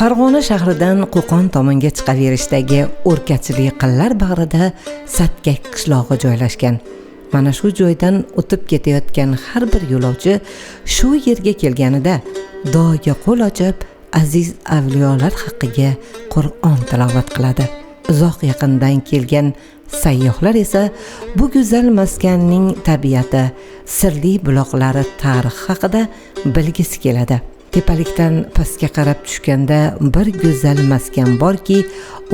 Farg'ona shahridan Qo'qon tomonga chiqaverishdagi o'rkachli qillar bag'rida Satkak qishlog'i joylashgan. Mana shu joydan o'tib ketayotgan har bir yo'lovchi shu yerga kelganida duoga qo'l ochib, aziz avliyolar haqqiga Qur'on tilovat qiladi. Uzoq yaqindan kelgan sayyohlar esa bu go'zal maskanning tabiati, sirli buloqlari, tarixi haqida bilgisi keladi. Tepalikdan pastga qarab tushganda bir go'zal maskan borki,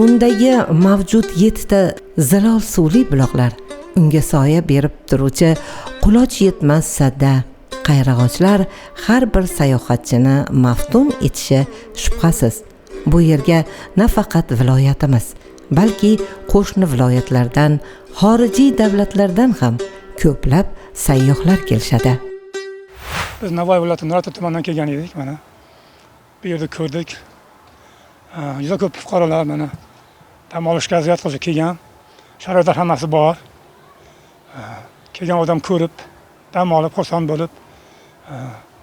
undagi mavjud 7 ta zilol suvli buloqlar, unga soya berib turuvchi quloch yetmas sadda qayrag'ochlar har bir sayohatchini maftun etishi shubhasiz. Bu yerga nafaqat viloyatimiz, balki qo'shni viloyatlardan, xorijiy davlatlardan ham ko'plab sayyohlar kelishadi. Biz Navoiy viloyati Nurota tumanidan kelgan edik mana. Bu yerda ko'rdik. Juda ko'p fuqarolar mana dam olishga, ziyorat qilishga kelgan. Sharoitlar hammasi bor. Kelgan odam ko'rib, dam olib, xursand bo'lib,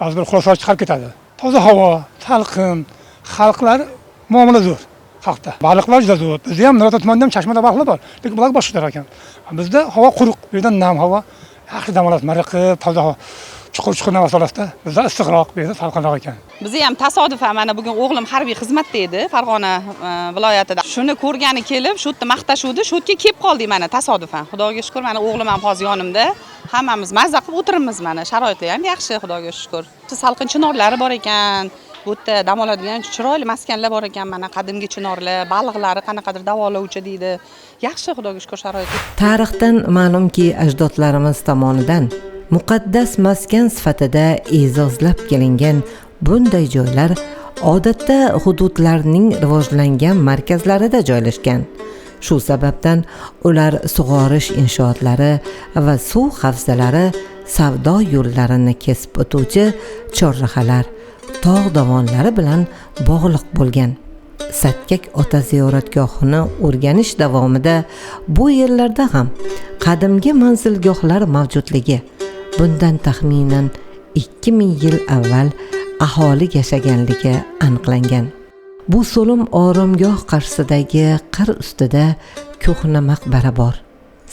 ba'zi bir xulosalar chiqarib ketadi. Toza havo, salqin, xalqlar muomala zo'r xalqda. Baliqlar juda zo'r. Bizda ham Nurota tumanida ham chashmada baliqlar bor, lekin bular boshqacha ekan. Bizda havo quruq, bu yerda nam havo. Yaxshi dam olasiz, miriqib, toza havo. Chuqur-chuqur nafas olasizda. Bizda issiqroq, bu yerda salqinroq ekan. Bizni ham tasodifan mana bugun o'g'lim harbiy xizmatda edi, Farg'ona viloyatida. Shuni ko'rgani kelib, shu yerda maqtashuvdi, shu yerga kelib qoldik mana tasodifan. Xudoga shukr, mana o'g'lim ham hozir yonimda. Hammamiz mazza qilib o'tiribmiz mana. Sharoitlar ham yaxshi, Xudoga shukr. Salqin chinorlari bor ekan. Bu yerda dam oladigan chiroyli maskanlar bor ekan, mana qadimgi chinorlar, baliqlari qanaqadir davolovchi deydi. Yaxshi, Xudoga shukr sharoit. Tarixdan ma'lumki, ajdodlarimiz tomonidan muqaddas maskan sifatida e'zozlab kelingan bunday joylar odatda hududlarning rivojlangan markazlarida joylashgan. Shu sababdan ular sug'orish inshootlari va suv havzalari, savdo yo'llarini kesib o'tuvchi chorrahalar, tog' dovonlari bilan bog'liq bo'lgan. Satkak ota ziyoratgohini o'rganish davomida bu yerlarda ham qadimgi manzilgohlar mavjudligi, bundan taxminan 2000 yil avval aholi yashaganligi aniqlangan. Bu so'lim oromgoh qarshisidagi qir ustida ko'hna maqbara bor.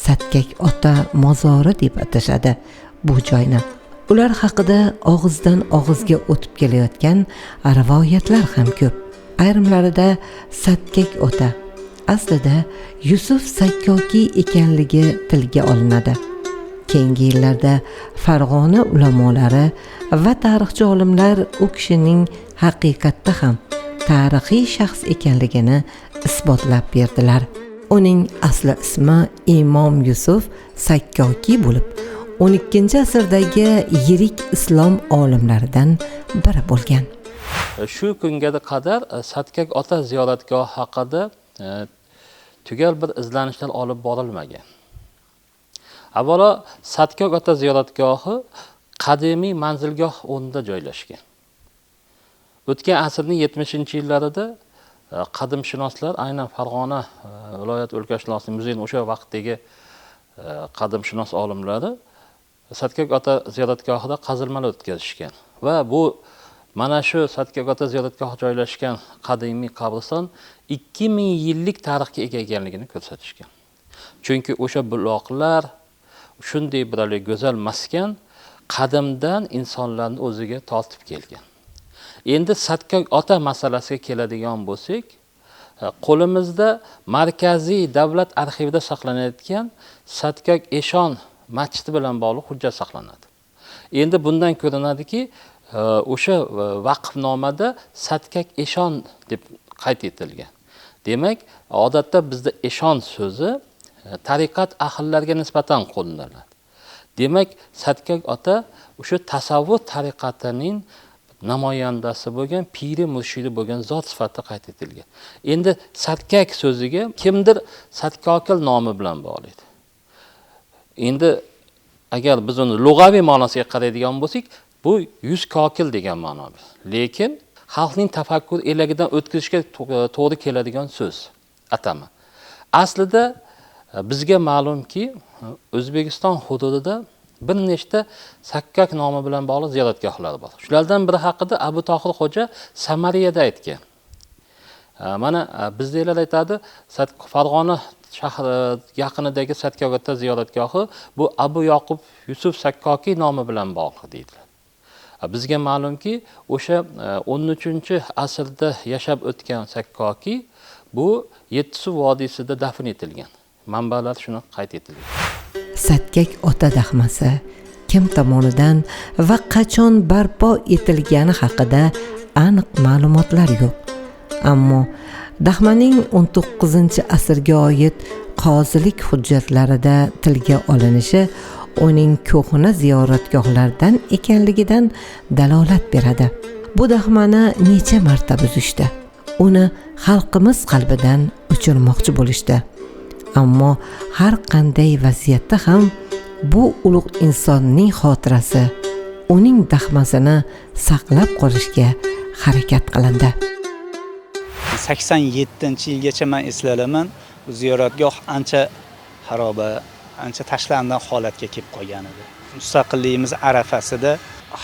Satkak ota mozori deb atashadi bu joyni. Ular haqida og'izdan og'izga o'tib kelayotgan rivoyatlar ham ko'p. Ayrimlarida Satkak ota aslida Yusuf Sakkokiy ekanligi tilga olinadi. Keyingi yillarda Farg'ona ulamolari va tarixchi olimlar u kishining haqiqatda ham tarixiy shaxs ekanligini isbotlab berdilar. Uning asli ismi Imom Yusuf Sakkokiy bo'lib, 12-asrdagi yirik islom olimlaridan biri bo'lgan. Shu kunga qadar Satkak ota ziyoratgohi haqida tugal bir izlanishlar olib borilmagan. Avvalo Satkak ota ziyoratgohi qadimiy manzilgoh o'rnida joylashgan. O'tgan asrning 70-yillarida qadimshunoslar aynan Farg'ona viloyat o'lkashunoslik muzeyining o'sha vaqtdagi qadimshunos olimlari Satkak ota ziyoratgohida qazilmalar o'tkazishgan va bu mana shu Satkak ota ziyoratgohi joylashgan qadimiy qabriston 2000 yillik tarixga ega ekanligini ko'rsatishgan. Chunki o'sha buloqlar shunday bir go'zal maskan qadimdan insonlarni o'ziga tortib kelgan. Endi Satkak ota masalasiga keladigan bo'lsak, qo'limizda Markaziy davlat arxivida saqlanayotgan Satkak Eshon masjidi bilan bog'liq hujjat saqlanadi. Endi bundan ko'rinadiki, o'sha vaqfnomada Satkak Eshon deb qayd etilgan. Demak, odatda bizda Eshon so'zi tariqat ahllariga nisbatan qo'llaniladi. Demak, Satkak ota o'sha tasavvuf tariqatining namoyandasi bo'lgan, piri murshidi bo'lgan zot sifatida qayd etilgan. Endi Satkak so'ziga kimdir Satkokil nomi bilan bog'laydi. Endi agar biz uni lug'aviy ma'nosiga qaraydigan bo'lsak, bu 100 kokil degan ma'no. Lekin xalqning tafakkur elagidan o'tkazishga to'g'ri keladigan so'z atama. Aslida bizga ma'lumki, O'zbekiston hududida bir nechta Sakkak nomi bilan bog'liq ziyoratgohlar bor. Shulardan biri haqida Abu Tohir Xo'ja Samariyada aytgan. Mana bizdagilar aytadi, Farg'ona shahri yaqinidagi Sakkok ota ziyoratgohi bu Abu Yoqub Yusuf Sakkokiy nomi bilan bog'liq deydilar. Bizga ma'lumki, o'sha 13-asrda yashab o'tgan Sakkokiy bu Yettisuv vodiysida dafn etilgan. Manbalar shuni qayd etilgan. Sakkak ota dahmasi kim tomonidan va qachon barpo etilgani haqida aniq ma'lumotlar yo'q. Ammo dahmaning 19-asrga oid qozilik hujjatlarida tilga olinishi uning ko'hna ziyoratgohlardan ekanligidan dalolat beradi. Bu dahmani necha marta buzishdi. Uni xalqimiz qalbidan o'chirmoqchi bo'lishdi. Ammo har qanday vaziyatda ham bu ulug' insonning xotirasi, uning dahmasini saqlab qolishga harakat qilindi. 87-yilgacha men eslalaman, bu ziyoratgoh ancha xaroba, ancha tashlandiq holatga kelib qolgan edi. Mustaqilligimiz arafasida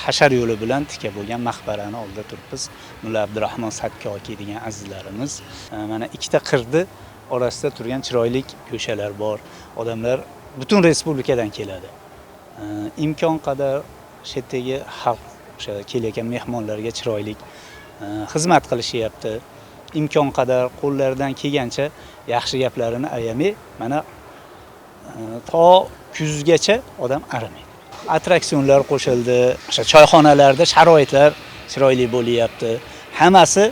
hashar yo'li bilan tika bo'lgan maqbarani oldida turibmiz. Mulla Abdurahmon Sakkokiy degan azizlarimiz mana ikkita qirdi orasida turgan chiroyli ko'chalar bor. Odamlar butun respublikadan keladi. Imkon qadar shu yerdagi xalq, o'sha kelayotgan mehmonlarga chiroyli xizmat qilishyapti. Imkon qadar qo'llaridan kelgancha yaxshi gaplarini ayamay, mana to kuzgacha odam arimaydi. Attraksionlar qo'shildi, o'sha choyxonalarda sharoitlar chiroyli bo'lyapti. Hammasi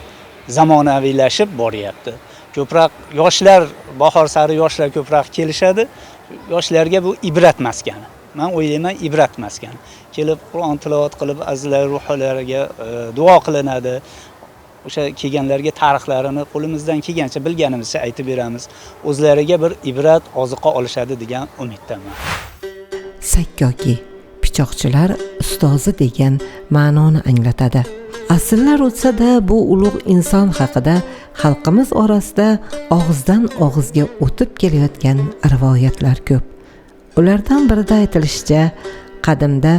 zamonaviylashib boryapti. Ko'proq yoshlar, bahor sari yoshlar ko'proq kelishadi. Yoshlarga bu ibrat maskani. Men o'ylayman, ibrat maskani. Kelib Qur'on tilovat qilib, azizlar ruhlariga duo qilinadi. O'sha kelganlarga tarixlarini qo'limizdan kelgancha bilganimizcha aytib beramiz. O'zlariga bir ibrat, oziqa olishadi degan umiddaman. Sakkokiy pichoqchilar ustozi degan ma'noni anglatadi. Asrlar o'tsa-da bu ulug' inson haqida xalqimiz orasida og'izdan og'izga o'tib kelayotgan rivoyatlar ko'p. Ulardan birida aytilishicha, qadimda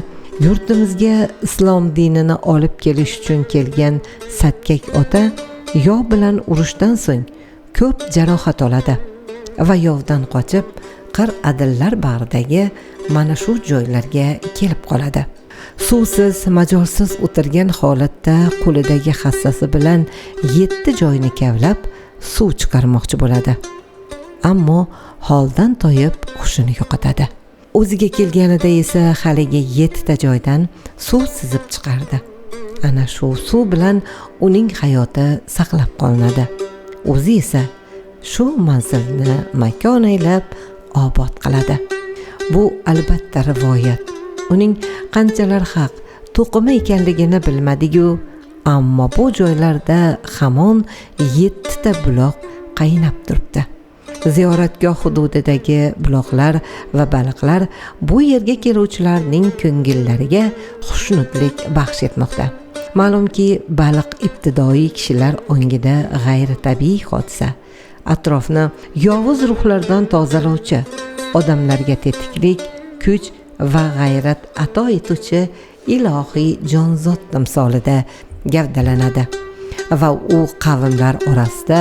yurtimizga islom dinini olib kelish uchun kelgan Sakkak ota yov bilan urushdan so'ng ko'p jarohat oladi va yovdan qochib qir adillar bag'ridagi mana shu joylarga kelib qoladi. Suvsiz, majolsiz o'tirgan holatda qo'lidagi hassasi bilan 7 joyni kavlab suv chiqarmoqchi bo'ladi. Ammo holdan toyib hushini yo'qotadi. O'ziga kelganida esa haligi 7 ta joydan suv sizib chiqardi. Ana shu suv bilan uning hayoti saqlab qolinadi. O'zi esa shu manzilni makon aylab obod qiladi. Bu albatta rivoyat. Uning qanchalar haq, to'qima ekanligini bilmadik-u, ammo bu joylarda hamon 7 ta buloq qaynab turibdi. Ziyoratgoh hududidagi buloqlar va baliqlar bu yerga keluvchilarning ko'ngillariga xushnudlik baxsh etmoqda. Ma'lumki, baliq ibtidoiy kishilar ongida g'ayritabiiy hodisa. Atrofni yovuz ruhlardan tozalovchi, odamlarga tetiklik, kuch va g'ayrat ato etuvchi ilohiy jonzot timsolida gavdalanadi va u qavmlar orasida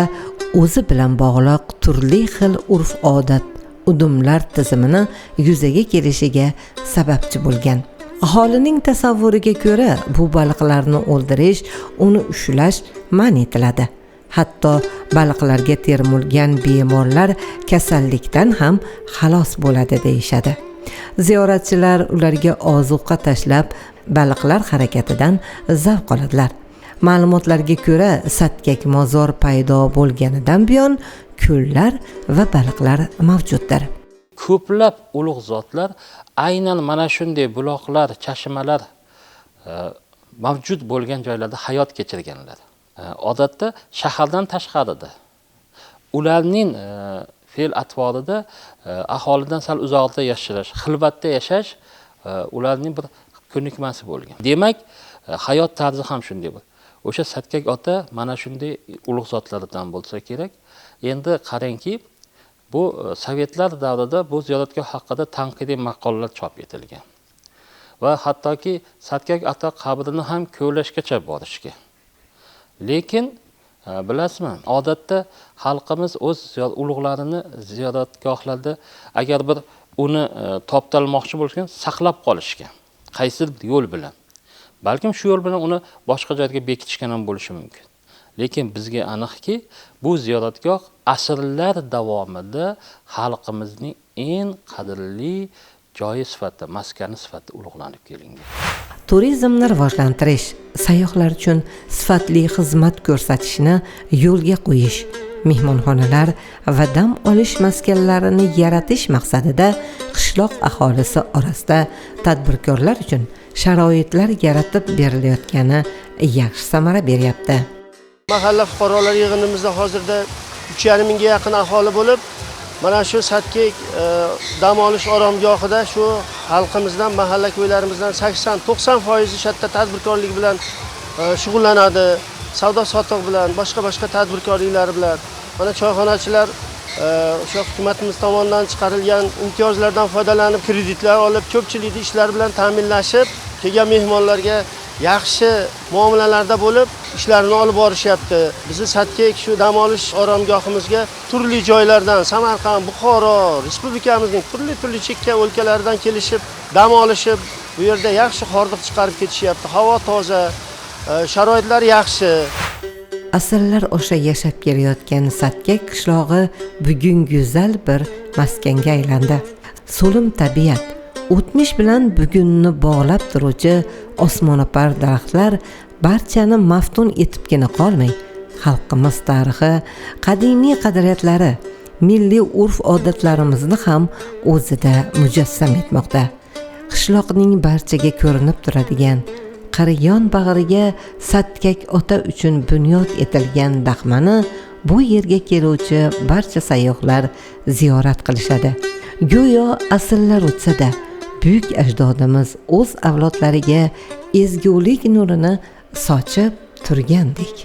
o'zi bilan bog'liq turli xil urf-odat, udumlar tizimini yuzaga kelishiga sababchi bo'lgan. Aholining tasavvuriga ko'ra, bu baliqlarni o'ldirish, uni ushlash man etiladi. Hatto baliqlarga termulgan bemorlar kasallikdan ham xalos bo'ladi deyishadi. Ziyoratchilar ularga ozuqa tashlab, baliqlar harakatidan zavq oladilar. Ma'lumotlarga ko'ra, Sakkak mozor paydo bo'lganidan buyon ko'llar va baliqlar mavjuddir. Ko'plab ulug' zotlar aynan mana shunday buloqlar, chashmalar mavjud bo'lgan joylarda hayot kechirganlar. Odatda shahardan tashqarida. Ularning fe'l atvorida aholidan sal uzoqda yashash, xilvatda yashash ularning bir ko'nikmasi bo'lgan. Demak, hayot tarzi ham shunday bo'lgan. O'sha Sakkak ota mana shunday ulug' zotlardan bo'lsa kerak. Endi qarangki, bu sovetlar davrida bu ziyoratgoh haqida tanqidiy maqolalar chop etilgan. Va hattoki Sakkak ota qabrini ham ko'lashgacha borishgan. Lekin Bilasizmi, odatda xalqimiz o'z ulug'larini ziyoratgohlarda agar bir uni toptalmoqchi bo'lishgan, saqlab qolishgan qaysidir bir yo'l bilan. Balkim shu yo'l bilan uni boshqa joyga bekitishgan ham bo'lishi mumkin. Lekin bizga aniqki, bu ziyoratgoh asrlar davomida xalqimizning eng qadrli joyi sifatida, maskani sifatida ulug'lanib kelingan. Turizmni rivojlantirish, sayyohlar uchun sifatli xizmat ko'rsatishni yo'lga qo'yish, mehmonxonalar va dam olish maskanlarini yaratish maqsadida qishloq aholisi orasida tadbirkorlar uchun sharoitlar yaratib berilayotgani yaxshi samara beryapti. Mahalla fuqarolar yig'inimizda hozirda 3,5 mingga yaqin aholi bo'lib, mana shu Satkek dam olish oromgohida shu xalqimizdan, mahalla ko'ylarimizdan 80-90% shu yerda tadbirkorlik bilan shug'ullanadi, savdo sotiq bilan, boshqa-boshqa tadbirkorliklar bilan. Mana choyxonachilar o'sha hukumatimiz tomonidan chiqarilgan imtiyozlardan foydalanib, kreditlar olib, ko'pchilikni ishlar bilan ta'minlashib, kelgan mehmonlarga yaxshi muomalalarda bo'lib, ishlarini olib borishyapti. Bizni Satkek shu dam olish oromgohimizga turli joylardan, Samarqand, Buxoro, respublikamizning turli-turli chekka o'lkalaridan kelishib, dam olishib, bu yerda yaxshi hordiq chiqarib ketishyapti. Havo toza, sharoitlar yaxshi. Asrlar osha yashab kelayotgan Satkek qishlog'i bugun go'zal bir maskanga aylandi. So'lim tabiat, o'tmish bilan bugunni bog'lab turuvchi osmono'par daraxtlar barchani maftun etibgina qolmay, xalqimiz tarixi, qadimiy qadriyatlari, milliy urf-odatlarimizni ham o'zida mujassam etmoqda. Qishloqning barchaga ko'rinib turadigan qariyon bag'riga Satkak ota uchun bunyod etilgan daxmani bu yerga keluvchi barcha sayyohlar ziyorat qilishadi. Go'yo asrlar o'tsa-da, buyuk ajdodimiz o'z avlodlariga ezgulik nurini sochib turgandek.